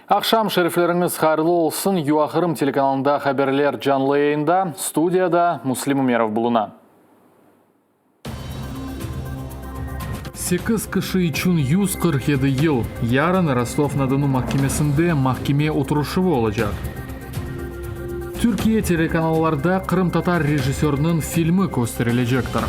Aqşam şerifleriñiz hayırlı olsun, UA Qırım telekanalında haberler canlı yayında, studiyada Müslim Ümerov buluna. Sekiz kişi içün 147 yıl, yarın Rostov-na-Donu mahkemesinde mahkeme oturışuvı olacaq. Türkiye telekanallarda qırımtatar rejissöriniñ filmi kösterilecektir.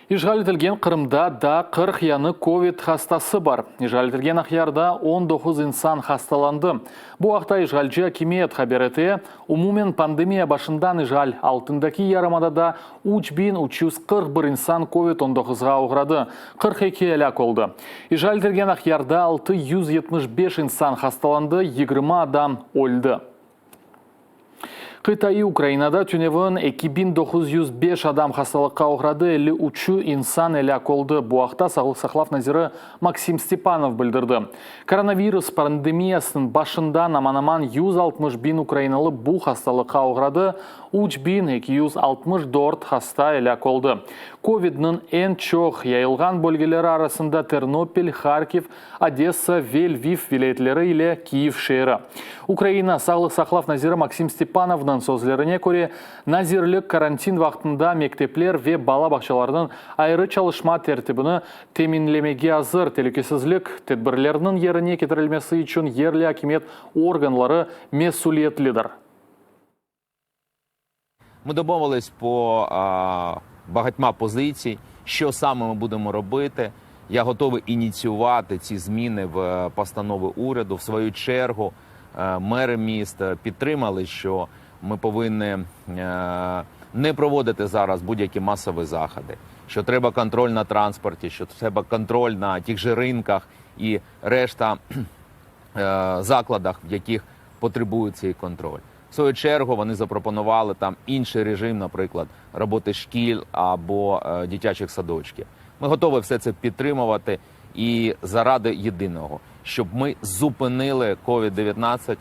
İşğal etilgen Qırımda daa 40 yañı kovid hastası bar. İşğal etilgen Aqyarda 19 insan hastalandı. Bu aqta işğalci akimiyet haber ete. Umumen pandemiya başından işğal altındaki yarımadada 3341 insan kovid on doquzğa oğradı, 42 elâk oldı. İşğal etilgen Aqyarda 675 insan hastalandı, 20 adam öldi. Qıtaiy Ukrainada tünevin 2905 adam hastalıqqa oğradı, 53 insan elâk oldı. Bu aqta sağlıq saqlav naziri Maksim Stepanov bildirdi. Koronavirus pandemiyasınıñ başından aman-aman 160 biñ ukrainalı bu hastalıqqa oğradı, 3264 hasta elâk oldı. Covidniñ eñ çoq yayılğan bölgeleri arasında Ternopil, Harkiv, Odessa ve Lviv vilâyetleri ile Kyiv şeeri. Ukraina sağlıq saqlav naziri Maksim Stepanovnıñ sözlerine köre, nazirlik karantin vaqtında mektepler ve bala bağçalarınıñ ayrı çalışma tertibini teminlemege azır, telükesizlik tedbirleriniñ yerine ketirilmesi içün yerli akimiyet organları mesüliyetlidir. Ми домовились по багатьма позицій, що саме ми будемо робити. Я готовий ініціювати ці зміни в постанови уряду. В свою чергу, мери міст підтримали, що ми повинні не проводити зараз будь-які масові заходи, що треба контроль на транспорті, що треба контроль на тих же ринках і решта закладах, в яких потребують цей контроль. В свою чергу вони запропонували там інший режим, наприклад, роботи шкіл або дитячих садочків. Ми готові все це підтримувати і заради єдиного, щоб ми зупинили COVID-19.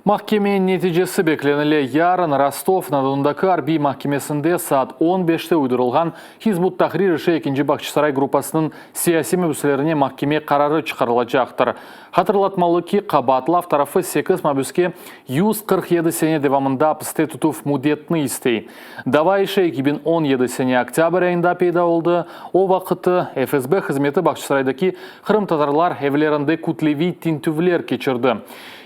Mahkeme neticesi beklenile. Yarın Rostov-na-Donudaki arbiy mahkemesinde saat on beşte uydurılğan Hizb ut-Tahrir işi ekinci Bağçasaray gruppasınıñ siyasiy mabüslerine mahkeme qararı çıqarılacaqtır. Hatırlatmalı ki, qabaatlav tarafı sekiz mabüske 147 sene devamında apiste tutuv müddetini istey. Dava işi 2017 sene oktâbr ayında peyda oldı, o vaqıtı FSB hızmeti Bağçasaraydaki qırımtatarlar evlerinde kütleviy tintüvler keçirdi.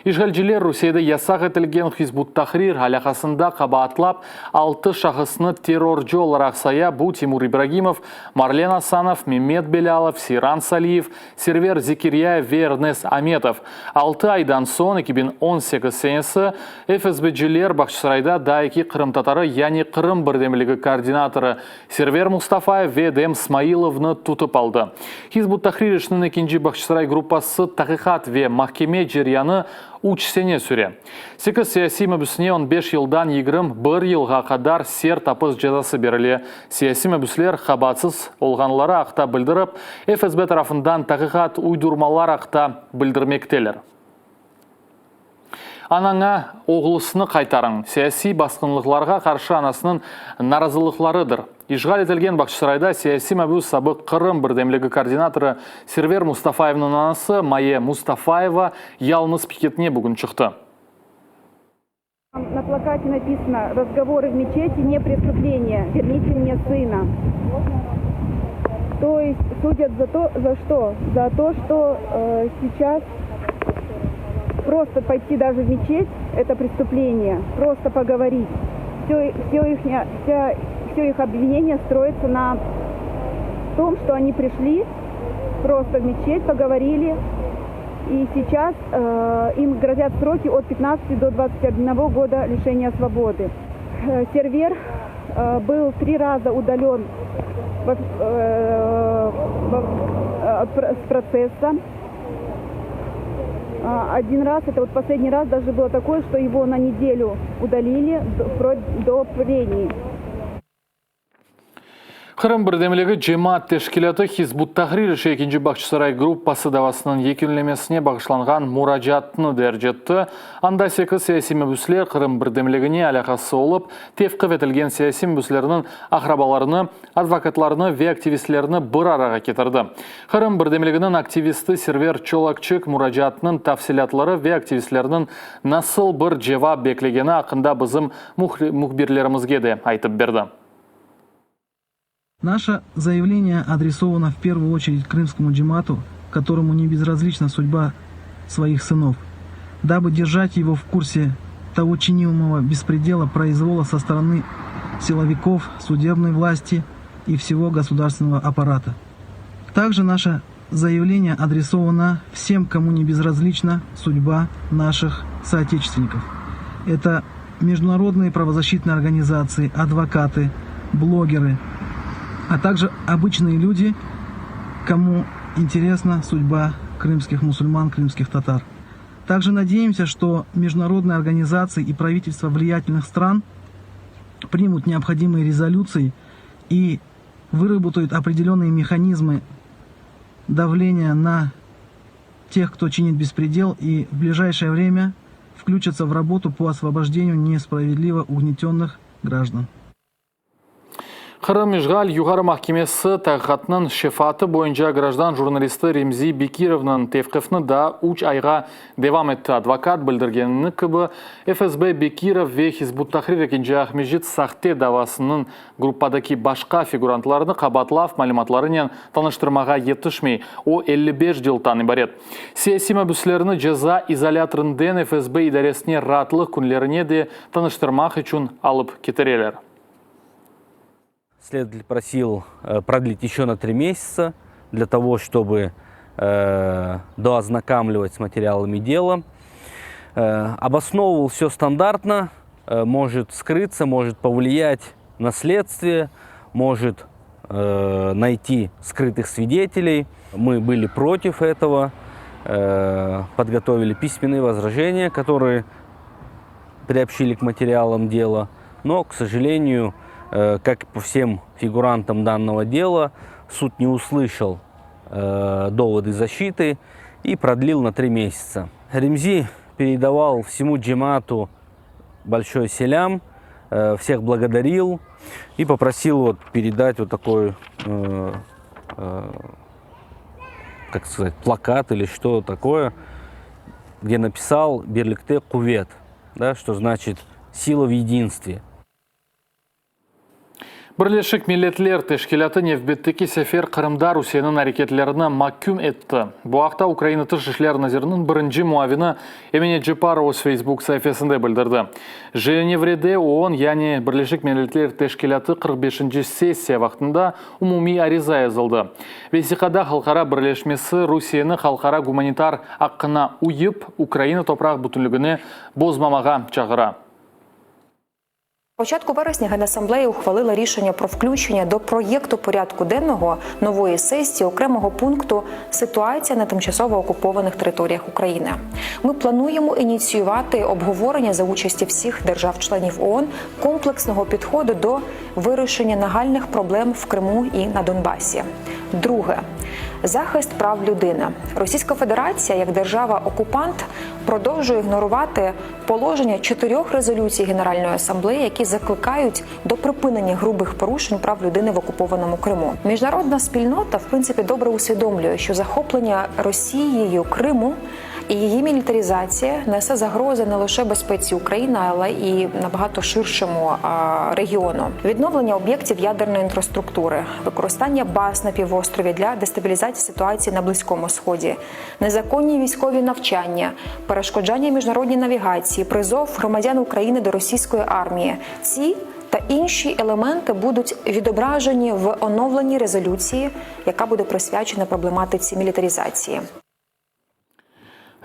İşğalciler Rusiyede yasaq etilgen Hizb ut-Tahrir alâqasında qabaatlap, altı şahısnı terrorcı olaraq saya, bu Timur İbragimov, Marlen Asanov, Memet Belâlov, Seyran Saliyev, Server Zekiryayev ve Ernes Ametov. Altı aydan soñ, 2018 senesi, FSBciler Bağçasarayda daa eki qırımtatarı, yani Qırım birdemligi koordinatorı Server Mustafayev ve Edem Smailovnı tutıp aldı. Hizb ut-Tahrir işiniñ ekinci Bağçasaray gruppası taqiqat ve mahkeme ceryanı üç sene süre. Sekiz siyasiy mabüsine on beş yıldan 21 yılğa qadar sert apis cezası berile. Siyasiy mabüsler qabaatsız olğanları aqta bildirip, FSB tarafından taqiqat uydurmalar aqta bildirmekteler. Anaña oğlusını qaytarıñ, siyasiy basqınlıqlarğa qarşı anasınıñ narazılıqlarıdır. İşğal etilgen Bağçasarayda siyasiy mabüs sabıq Qırım birdemligi koordinatorı Server Mustafayevniñ anası Maye Mustafayeva yalnız piketine bugün çıqtı. Na plakate napisano, Razgovorı v meçeti ne prestuplenие, verните mne sına. To est sudyat za to, za çto? Za to, çto seyças prosto poyti daje v meçet, eto prestuplenие, prosto pogovorit. Vse, vse ihnya, vsâ, vse ih obvineniye stroitsâ na tom, çto oni prişli prosto v meçet, pogovorili. I seyças im grozât sroki ot pyatnadtsati do dvadtsati odnogo goda lişeniya svobody. Server byl tri raza udalön s protsessa. Odin raz, eto vot posledniy raz daje bylo takoye, çto ego na nedelyu udalili vplot do preniy. Qırım birdemligi cemaat teşkilâtı Hizb ut-Tahrir işi ekinci Bağçasaray gruppası davasınıñ yekünlemesine bağışlanğan muracaatnı derc etti. Anda sekiz siyasiy mabüsler Qırım birdemligine alâqası olıp, tevqif etilgen siyasiy mabüslerniñ aqrabalarını, advokatlarını ve aktivistlerni bir arağa ketirdi. Qırım birdemliginiñ aktivisti Server Çolakçik muracaatnıñ tafsilâtları ve aktivistlerniñ nasıl bir cevap beklegeni aqqında bizim mühbirlerimizge de aytıp berdi. Наше заявление адресовано в первую очередь крымскому джемату, которому не безразлична судьба своих сынов, дабы держать его в курсе того чинимого беспредела произвола со стороны силовиков, судебной власти и всего государственного аппарата. Также наше заявление адресовано всем, кому не безразлична судьба наших соотечественников. Это международные правозащитные организации, адвокаты, блогеры, а также обычные люди, кому интересна судьба крымских мусульман, крымских татар. Также надеемся, что международные организации и правительства влиятельных стран примут необходимые резолюции и выработают определенные механизмы давления на тех, кто чинит беспредел, и в ближайшее время включатся в работу по освобождению несправедливо угнетенных граждан. Qırım işğal Yuqarı mahkemesi taqiqatnıñ şefaatı boyunca grajdan jurnalisti Remzi Bekirovnıñ tevqifni daa üç ayğa devam etti. Advokat bildirgenini kibi, FSB Bekirov ve Hizb ut-Tahrir ekinci Aqmescit sahte davasınıñ gruppadaki başqa figurantlarını qabaatlav malümatlarınen tanıştırmağa yetişmey, o 55 cılttan ibaret. Siyasiy mabüslerni ceza izolâtorından FSB idaresine raatlıq künlerine de tanıştırmaq içün alıp ketireler. Следователь просил э, продлить еще на три месяца для того, чтобы э, доознакомливать с материалами дела. Э, обосновывал все стандартно, э, может скрыться, может повлиять на следствие, может э, найти скрытых свидетелей. Мы были против этого, э, подготовили письменные возражения, которые приобщили к материалам дела. Но, к сожалению, э, как и по всем фигурантам данного дела, суд не услышал э, доводы защиты и продлил на три месяца. Ремзи передавал всему джемату большой селям, э, всех благодарил и попросил вот передать вот такой, э, э, как сказать, плакат или что такое, где написал «Birlikte quvet», да, что значит «сила в единстве». Birleşik Milletler Teşkilâtı nevbetteki sefer Qırımda Rusiyeniñ areketlerini maküm etti. Bu aqta Ukraina Tış işler naziriniñ birinci muavini Emine Ceparova öz Facebook saifesinde bildirdi. Jenevrede OON, yani Birleşik Milletler Teşkilâtı 45-nci sessiya vaqtında umumiy ariza yazıldı. Vesiqada halqara birleşmesi Rusiyeni halqara gumanitar aqqına uyıp, Ukraina topraq bütünligini bozmamağa çağıra. Початку вересня Генасамблея ухвалила рішення про включення до проєкту порядку денного нової сесії окремого пункту Ситуація на тимчасово окупованих територіях України. Ми плануємо ініціювати обговорення за участі всіх держав-членів ООН комплексного підходу до вирішення нагальних проблем в Криму і на Донбасі. Друге захист прав людини. Російська Федерація, як держава-окупант, продовжує ігнорувати положення чотирьох резолюцій Генеральної асамблеї, які закликають до припинення грубих порушень прав людини в окупованому Криму. Міжнародна спільнота в принципі добре усвідомлює, що захоплення Росією Криму і її мілітаризація несе загрози не лише безпеці України, але і набагато ширшому регіону. Відновлення об'єктів ядерної інфраструктури, використання баз на півострові для дестабілізації ситуації на Близькому Сході, незаконні військові навчання, перешкоджання міжнародній навігації, призов громадян України до російської армії. Ці та інші елементи будуть відображені в оновленій резолюції, яка буде присвячена проблематиці мілітаризації.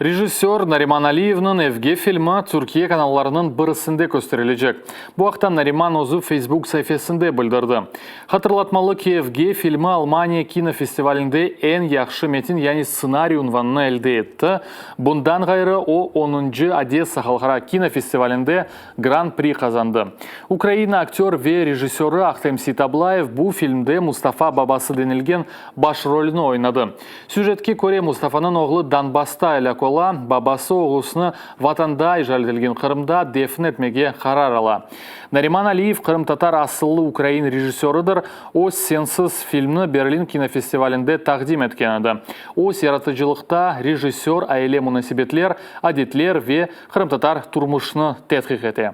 Rejissör Nariman Aliyevniñ Evge filmi Türkiye kanallarınıñ birisinde kösterilecek. Bu aqta Nariman özü Facebook saifesinde bildirdi. Hatırlatmalı ki, Evge filmi Almaniya kinofestivalinde eñ yahşı metin, yani stsenariy unvanını elde etti. Bundan ğayrı, o, onuncı Odessa halqara kinofestivalinde Gran-pri qazandı. Ukraina aktör ve rejissörı Ahtem Seitablayev bu filmde Mustafa babası denilgen baş rolüni oynadı. Süjetke köre, Mustafanıñ oğlu Donbassta elâk ola, babası oğlusını Vatanda, işğal etilgen Qırımda, defn etmege qarar ala. Nariman Aliyev qırımtatar asıllı ukrain rejissörıdır, o, Sensiz filmni Berlin kinofestivalinde taqdim etken edi. Öz yaratıcılıqta rejissör aile munasebetler, adetler ve qırımtatar turmuşını tedqiq ete.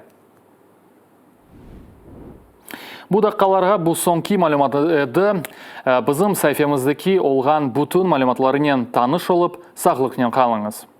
Bu daqqalarğa bu soñki malümat edi. Bizim saifemizdeki olğan bütün malümatlarınen tanış olıp, sağlıqnen qalıñız.